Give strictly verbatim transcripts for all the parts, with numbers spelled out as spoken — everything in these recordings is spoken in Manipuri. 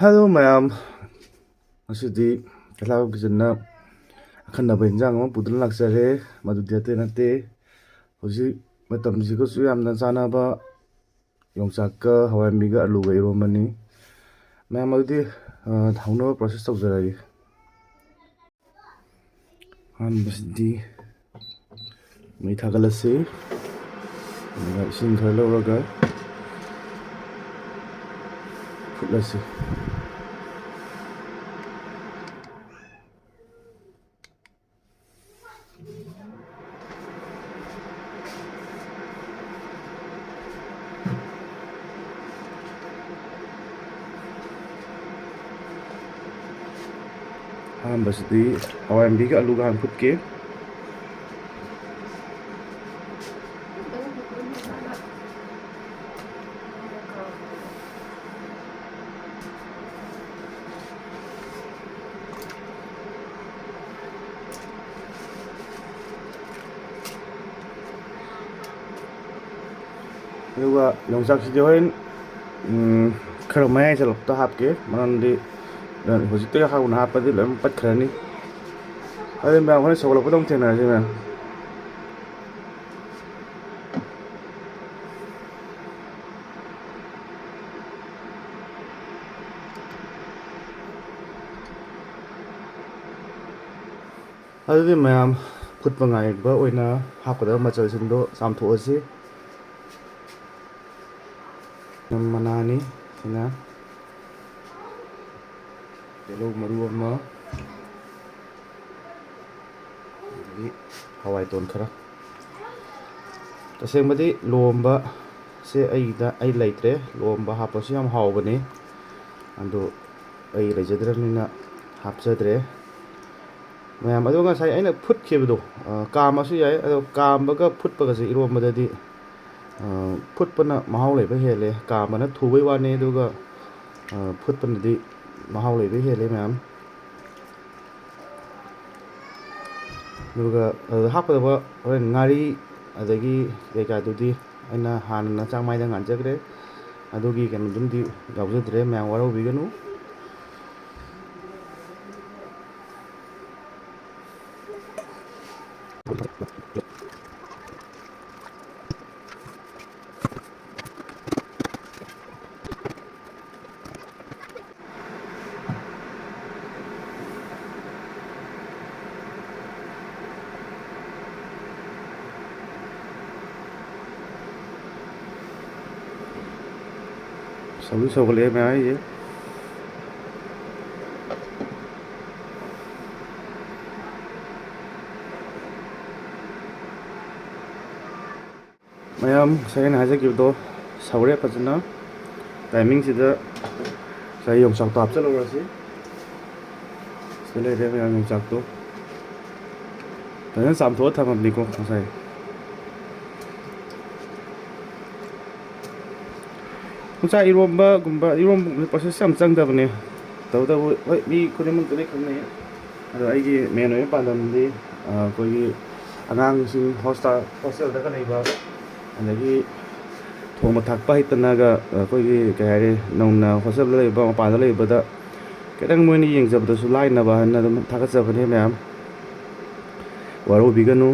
Hello ꯃꯌꯥꯝ, ꯉꯁꯤꯗꯤ ꯀꯩꯊꯦꯜ ꯀꯤꯆꯟꯅ ꯑꯈꯟꯅꯕ ꯏꯟꯖꯥꯡ ꯑꯃ ꯄꯨꯗꯨꯅ ꯂꯥꯛꯆꯔꯦ꯫ ꯃꯗꯨꯗꯤ ꯑꯇꯩ ꯅꯠꯇꯦ, ꯍꯧꯖꯤꯛ ꯃꯇꯝꯁꯤꯒꯁꯨ ꯌꯥꯝꯅ ꯆꯥꯟꯅꯕ ꯌꯣꯡꯆꯥꯛꯀ ꯍꯋꯥꯏꯃꯨꯕꯤꯒ ꯑꯂꯨꯒ ꯏꯔꯣꯝꯕꯅꯤ꯫ ꯃꯌꯥꯝ ꯑꯗꯨꯗꯤ, ꯑ, ꯍꯧꯅꯕ process ꯇꯧꯖꯔꯒꯦ꯫ ꯑꯍꯥꯟꯕꯁꯤꯗꯤ ꯃꯩ ꯊꯥꯒꯠꯂꯁꯤ, ꯑꯗꯨꯒ ꯏꯁꯤꯡ ꯈꯔ ꯂꯧꯔꯒ ꯐꯨꯠꯂꯁꯤ꯫ ꯑꯍꯥꯟꯕꯁꯤꯗꯤ ꯍꯋꯥꯏꯃꯨꯕꯤꯒ ꯑꯂꯨꯒ ꯍꯥꯟꯅ ꯐꯨꯠꯀꯦ꯫ ꯑꯗꯨꯒ ꯌꯣꯡꯆꯥꯛꯁꯤꯗꯤ ꯍꯣꯔꯦꯟ, ꯎꯝ, ꯈꯔ ꯃꯌꯥꯏ ꯆꯜꯂꯛꯄꯗ ꯍꯥꯞꯀꯦ, ꯃꯔꯝꯗꯤ ꯍꯧꯖꯤꯛꯇꯒꯤ ꯍꯧꯅ ꯍꯥꯞꯄꯗꯤ ꯂꯣꯏꯅ ꯄꯠꯈ꯭ꯔꯅꯤ꯫ ꯑꯗꯨ ꯃꯌꯥꯝ ꯍꯣꯔꯦꯟ ꯁꯧꯒꯠꯂꯛꯄꯗ ꯑꯃꯨꯛ ꯊꯦꯡꯅꯔꯁꯤ ꯃꯌꯥꯝ꯫ ꯑꯗꯨꯗꯤ ꯃꯌꯥꯝ, ꯐꯨꯠꯄ ꯉꯥꯏꯕ ꯑꯣꯏꯅ ꯍꯥꯞꯀꯗꯕ ꯃꯆꯜꯁꯤꯡꯗꯣ ꯆꯥꯝꯊꯣꯛꯑꯁꯤ꯫ ꯃꯅꯥꯅꯤ ꯁꯤꯅ, ꯇꯤꯜꯍꯧ ꯃꯔꯨ ꯑꯃ, ꯑꯗꯒꯤ ꯍꯋꯥꯏ ꯇꯣꯟ ꯈꯔ꯫ ꯇꯁꯦꯡꯕꯗꯤ ꯂꯣꯝꯕꯁꯦ ꯑꯩꯒꯤꯗ, ꯑꯩ ꯂꯩꯇ꯭ꯔꯦ꯫ ꯂꯣꯝꯕ ꯍꯥꯞꯄꯁꯨ ꯌꯥꯝ ꯍꯥꯎꯕꯅꯤ, ꯑꯗꯨ ꯑꯩ ꯂꯩꯖꯗ꯭ꯔꯕꯅꯤꯅ ꯍꯥꯞꯆꯗ꯭ꯔꯦ꯫ ꯃꯌꯥꯝ, ꯑꯗꯣ ꯉꯁꯥꯏ ꯑꯩꯅ ꯐꯨꯠꯈꯤꯕꯗꯣ, ꯑ, ꯀꯥꯝꯃꯁꯨ ꯌꯥꯏ, ꯑꯗꯣ ꯀꯥꯝꯕꯒ ꯐꯨꯠꯄꯒꯁꯦ ꯏꯔꯣꯝꯕꯗꯗꯤ, ꯑ, ꯐꯨꯠꯄꯅ ꯃꯍꯥꯎ ꯂꯩꯕ ꯍꯦꯜꯂꯦ꯫ ꯀꯥꯝꯕꯅ ꯊꯨꯕꯩ ꯋꯥꯅꯤ, ꯑꯗꯨꯒ, ꯑ, ꯐꯨꯠꯄꯅꯗꯤ ꯃꯍꯥꯎ ꯂꯩꯕ ꯍꯦꯜꯂꯦ ꯃꯌꯥꯝ꯫ ꯑꯗꯨꯒ ꯑꯗꯨꯗ ꯍꯥꯞꯀꯗꯕ ꯍꯣꯔꯦꯟ ꯉꯥꯔꯤ ꯑꯗꯒꯤ ꯀꯩꯀꯥꯗꯨꯗꯤ ꯑꯩꯅ ꯍꯥꯟꯅ ꯆꯥꯛꯃꯥꯏꯗ ꯉꯥꯟꯖꯈ꯭ꯔꯦ꯫ ꯑꯗꯨꯒꯤ ꯀꯩꯅꯣꯗꯨꯝꯗꯤ ꯌꯥꯎꯖꯗ꯭ꯔꯦ, ꯃꯌꯥꯝ ꯋꯥꯔꯧꯕꯤꯒꯅꯨ꯫ ꯁꯧꯗꯤ ꯁꯧꯒꯠꯂꯛꯑꯦ ꯃꯌꯥꯝ ꯑꯩꯁꯦ꯫ ꯃꯌꯥꯝ, ꯉꯁꯥꯏ ꯑꯩꯅ ꯍꯥꯏꯖꯈꯤꯕꯗꯣ ꯁꯧꯔꯦ ꯐꯖꯅ꯫ ꯇꯥꯏꯃꯤꯡꯁꯤꯗ ꯉꯁꯥꯏ ꯌꯣꯡꯆꯥꯛꯇꯣ ꯍꯥꯞꯆꯤꯜꯂꯨꯔꯁꯤ꯫ ꯁꯤꯗ ꯂꯩꯔꯦ ꯃꯌꯥꯝ, ꯌꯣꯡꯆꯥꯛꯇꯣ ꯐꯖꯅ ꯆꯥꯝꯊꯣꯛꯑ ꯊꯝꯃꯕꯅꯤꯀꯣ ꯉꯁꯥꯏ꯫ ꯌꯣꯡꯆꯥꯛ ꯏꯔꯣꯝꯕꯒꯨꯝꯕ, ꯏꯔꯣꯝꯕꯒꯨꯝꯕ ꯄ꯭ꯔꯣꯁꯦꯁ ꯌꯥꯝ ꯆꯪꯗꯕꯅꯦ꯫ ꯇꯧꯕꯇꯕꯨ ꯍꯣꯏ, ꯃꯤ ꯈꯨꯗꯤꯡꯃꯛꯇꯨꯗꯤ ꯈꯪꯅꯩ꯫ ꯑꯗꯣ ꯑꯩꯒꯤ ꯃꯦꯟ ꯑꯣꯏꯕ ꯄꯥꯟꯗꯝꯗꯤ, ꯑ, ꯑꯩꯈꯣꯏꯒꯤ ꯑꯉꯥꯡꯁꯤꯡ ꯍꯣꯁꯇꯥ-, ꯍꯣꯁꯇꯦꯜꯗꯒ ꯂꯩꯕ, ꯑꯗꯒꯤ ꯊꯣꯡꯕ ꯊꯥꯛꯄ ꯍꯩꯇꯅꯒ ꯑꯩꯈꯣꯏꯒꯤ ꯀꯩ ꯍꯥꯏꯔꯦ, ꯅꯧꯅ ꯍꯣꯁꯇꯦꯜꯗ ꯂꯩꯕ, ꯃꯄꯥꯟꯗ ꯂꯩꯕꯗ ꯈꯤꯇꯪ ꯃꯣꯏꯅ ꯌꯦꯡꯖꯕꯗꯁꯨ ꯂꯥꯏꯅꯕ ꯍꯥꯏꯅ ꯑꯗꯨꯝ ꯊꯥꯒꯠꯆꯕꯅꯦ ꯃꯌꯥꯝ꯫ ꯋꯥꯔꯧꯕꯤꯒꯅꯨ꯫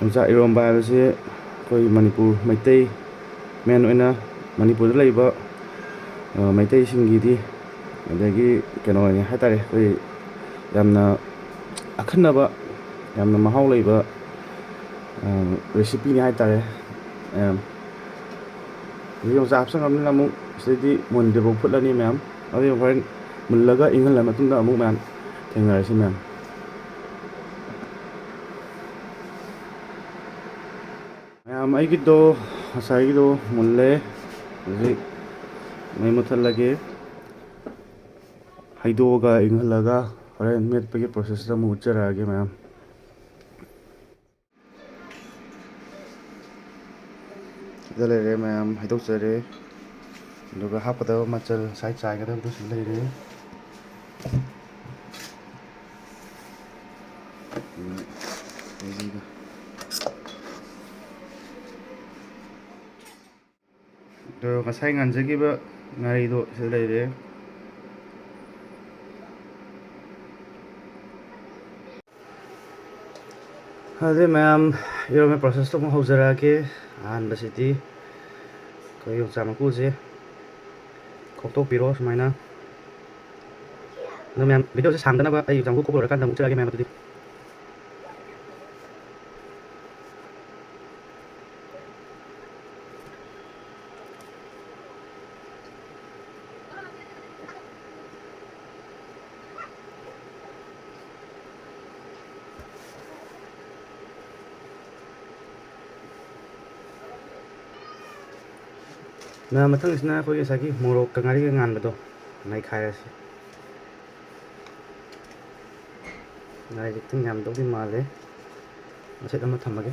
ꯌꯣꯡꯆꯥꯛ ꯏꯔꯣꯝꯕ ꯍꯥꯏꯕꯁꯤ ꯑꯩꯈꯣꯏ ꯃꯅꯤꯄꯨꯔ ꯃꯩꯇꯩ, ꯃꯦꯟ ꯑꯣꯏꯅ ꯃꯅꯤꯄꯨꯔꯗ ꯂꯩꯕ, ꯑ, ꯃꯩꯇꯩꯁꯤꯡꯒꯤꯗꯤ, ꯑꯗꯒꯤ ꯀꯩꯅꯣꯅꯤ ꯍꯥꯏ ꯇꯥꯔꯦ, ꯑꯩꯈꯣꯏ ꯌꯥꯝꯅ ꯑꯈꯟꯅꯕ, ꯌꯥꯝꯅ ꯃꯍꯥꯎ ꯂꯩꯕ, ꯑ, ꯔꯦꯁꯤꯄꯤꯅꯤ ꯍꯥꯏ ꯇꯥꯔꯦ꯫ ꯑ, ꯑꯗꯩ ꯌꯣꯡꯆꯥꯛ ꯍꯥꯞꯆꯟꯈ꯭ꯔꯕꯅꯤꯅ ꯑꯃꯨꯛ ꯁꯤꯗꯩꯗꯤ ꯃꯨꯟꯗ꯭ꯔꯤꯐꯥꯎ ꯐꯨꯠꯂꯅꯤ ꯃꯌꯥꯝ꯫ ꯑꯗꯨꯒ ꯍꯣꯔꯦꯟ ꯃꯨꯜꯂꯒ ꯏꯪꯍꯜꯂ ꯃꯇꯨꯡꯗ ꯑꯃꯨꯛ ꯃꯌꯥꯝ ꯊꯦꯡꯅꯔꯁꯤ ꯃꯌꯥꯝ꯫ ꯃꯌꯥꯝ, ꯑꯩꯒꯤꯗꯣ ꯉꯁꯥꯏꯒꯤꯗꯣ ꯃꯨꯜꯂꯦ꯫ ꯍꯧꯖꯤꯛ ꯃꯩ ꯃꯨꯠꯊꯠꯂꯒꯦ꯫ ꯍꯩꯗꯣꯛꯑꯒ ꯏꯪꯍꯜꯂꯒ ꯍꯣꯔꯦꯟ ꯃꯦꯠꯄꯒꯤ ꯄ꯭ꯔꯣꯁꯦꯁꯇ ꯑꯃꯨꯛ ꯎꯠꯆꯔꯛꯑꯒꯦ ꯃꯌꯥꯝ꯫ ꯁꯤꯗ ꯂꯩꯔꯦ ꯃꯌꯥꯝ, ꯍꯩꯗꯣꯛꯆꯔꯦ꯫ ꯑꯗꯨꯒ ꯍꯥꯞꯀꯗꯕ ꯃꯆꯜ ꯉꯁꯥꯏ ꯆꯥꯏꯒꯗꯕꯗꯨꯁꯨ ꯂꯩꯔꯦ꯫ ꯑꯗꯣ ꯉꯁꯥꯏ ꯉꯥꯟꯖꯈꯤꯕ ꯉꯥꯔꯤꯗꯣ ꯁꯤꯗ ꯂꯩꯔꯦ꯫ ꯑꯗꯨꯗꯤ ꯃꯌꯥꯝ, ꯏꯔꯣꯟꯕ ꯄ꯭ꯔꯣꯁꯦꯁꯇꯣ ꯑꯃꯨꯛ ꯍꯧꯖꯔꯛꯑꯒꯦ꯫ ꯑꯍꯥꯟꯕꯁꯤꯗꯤ ꯑꯩꯈꯣꯏ ꯌꯣꯡꯆꯥꯛ ꯃꯀꯨꯁꯦ ꯈꯣꯛꯇꯣꯛꯄꯤꯔꯣ ꯁꯨꯃꯥꯏꯅ꯫ ꯑꯗꯣ ꯃꯌꯥꯝ, ꯚꯤꯗꯤꯑꯣꯁꯦ ꯁꯥꯡꯗꯅꯕ ꯑꯩ ꯌꯣꯡꯆꯥꯛ ꯃꯀꯨ ꯈꯣꯛꯄ ꯂꯣꯏꯔꯀꯥꯟꯗ ꯑꯃꯨꯛ ꯎꯠꯆꯔꯛꯑꯒꯦ ꯃꯌꯥꯝ ꯑꯗꯨꯗꯤ꯫ ꯃꯌꯥꯝ, ꯃꯊꯪꯁꯤꯅ ꯑꯩꯈꯣꯏꯒꯤ ꯉꯁꯥꯏꯒꯤ ꯃꯣꯔꯣꯛꯀ ꯉꯥꯔꯤꯒ ꯉꯥꯟꯕꯗꯣ ꯅꯩꯈꯥꯏꯔꯁꯤ꯫ ꯉꯥꯔꯤꯁꯦ ꯈꯤꯇꯪ ꯌꯥꯝꯗꯧꯗꯤ ꯃꯥꯜꯂꯦ꯫ ꯃꯆꯦꯠ ꯑꯃ ꯊꯝꯃꯒꯦ꯫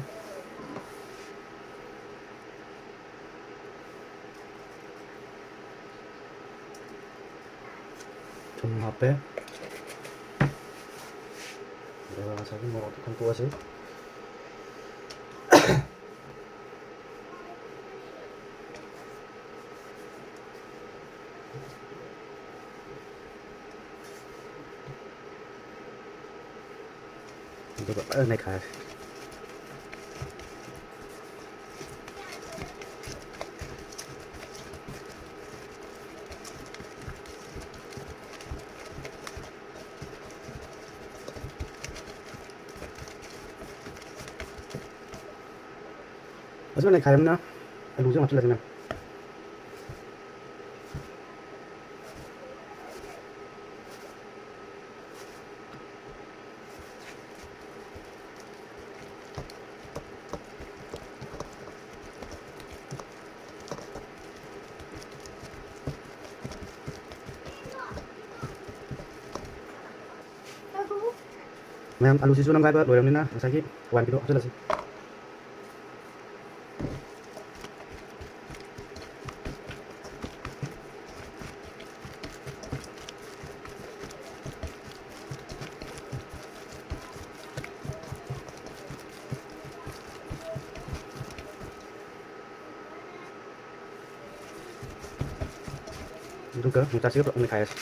ꯊꯨꯝ ꯍꯥꯞꯄꯦ꯫ ꯑꯗꯨꯒ ꯉꯁꯥꯏꯒꯤ ꯃꯣꯔꯣꯛꯇꯣ ꯈꯪꯇꯣꯛꯑꯁꯤ꯫ ꯑꯗꯨꯒ ꯐꯖꯅ ꯅꯩꯈꯥꯏꯔꯁꯤ꯫ ꯐꯖꯅ ꯅꯩꯈꯥꯏꯔꯕꯅꯤꯅ ꯑꯂꯨꯁꯦ ꯑꯃꯨꯛ ꯍꯥꯞꯆꯤꯜꯂꯁꯤ, ꯃꯌꯥꯝ꯫ ꯃꯌꯥꯝ, ꯑꯂꯨꯁꯤꯁꯨ ꯅꯝꯈꯥꯏꯕ ꯂꯣꯏꯔꯕꯅꯤꯅ ꯉꯁꯥꯏꯒꯤ ꯍꯋꯥꯏꯕꯤꯗꯣ ꯍꯥꯞꯆꯤꯜꯂꯁꯤ꯫ ꯑꯗꯨꯒ ꯌꯣꯡꯆꯥꯛꯁꯤꯒ ꯄꯨꯂꯞ ꯅꯩꯈꯥꯏꯔꯁꯤ꯫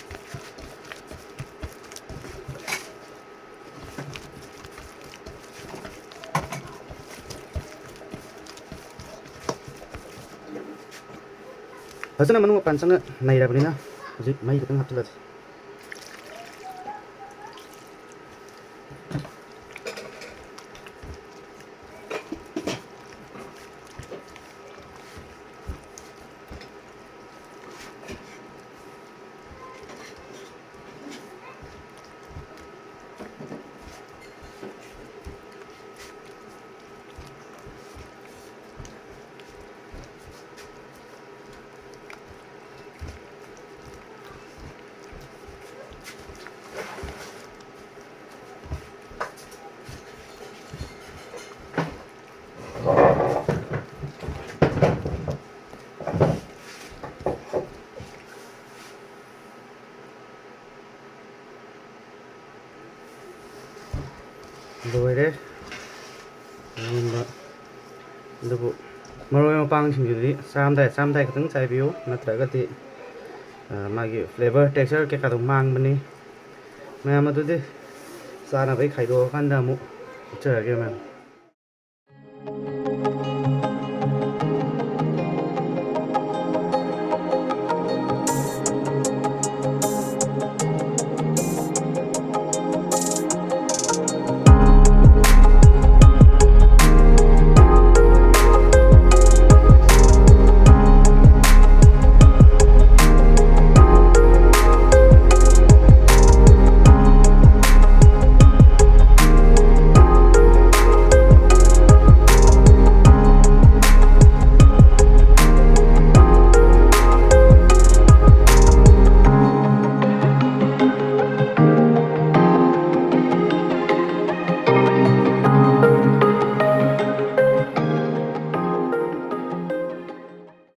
ꯐꯖꯅ ꯃꯅꯨꯡ ꯃꯄꯥꯟ ꯆꯪꯅ ꯅꯩꯔꯕꯅꯤꯅ ꯍꯧꯖꯤꯛ ꯃꯍꯤ ꯈꯤꯇꯪ ꯍꯥꯞꯆꯤꯜꯂꯁꯤ꯫ ꯂꯣꯏꯔꯦ꯫ ꯑꯗꯨꯒꯨꯝꯕ, ꯑꯗꯨꯕꯨ ꯃꯔꯣꯏ ꯃꯄꯥꯡꯁꯤꯡꯁꯤꯗꯤ ꯆꯥꯔꯝꯗꯥꯏ, ꯆꯥꯔꯝꯗꯥꯏ ꯈꯛꯇꯪ ꯆꯥꯏꯕꯤꯌꯨ, ꯅꯠꯇ꯭ꯔꯒꯗꯤ, ꯑ, ꯃꯥꯒꯤ flavor, texture ꯀꯩꯀꯥꯗꯣ ꯃꯥꯡꯕꯅꯤ꯫ ꯃꯌꯥꯝ ꯑꯗꯨꯗꯤ ꯆꯥꯅꯕꯩ ꯈꯥꯏꯗꯣꯛꯑꯀꯥꯟꯗ ꯑꯃꯨꯛ ꯎꯠꯆꯔꯒꯦ, ꯃꯦꯝ꯫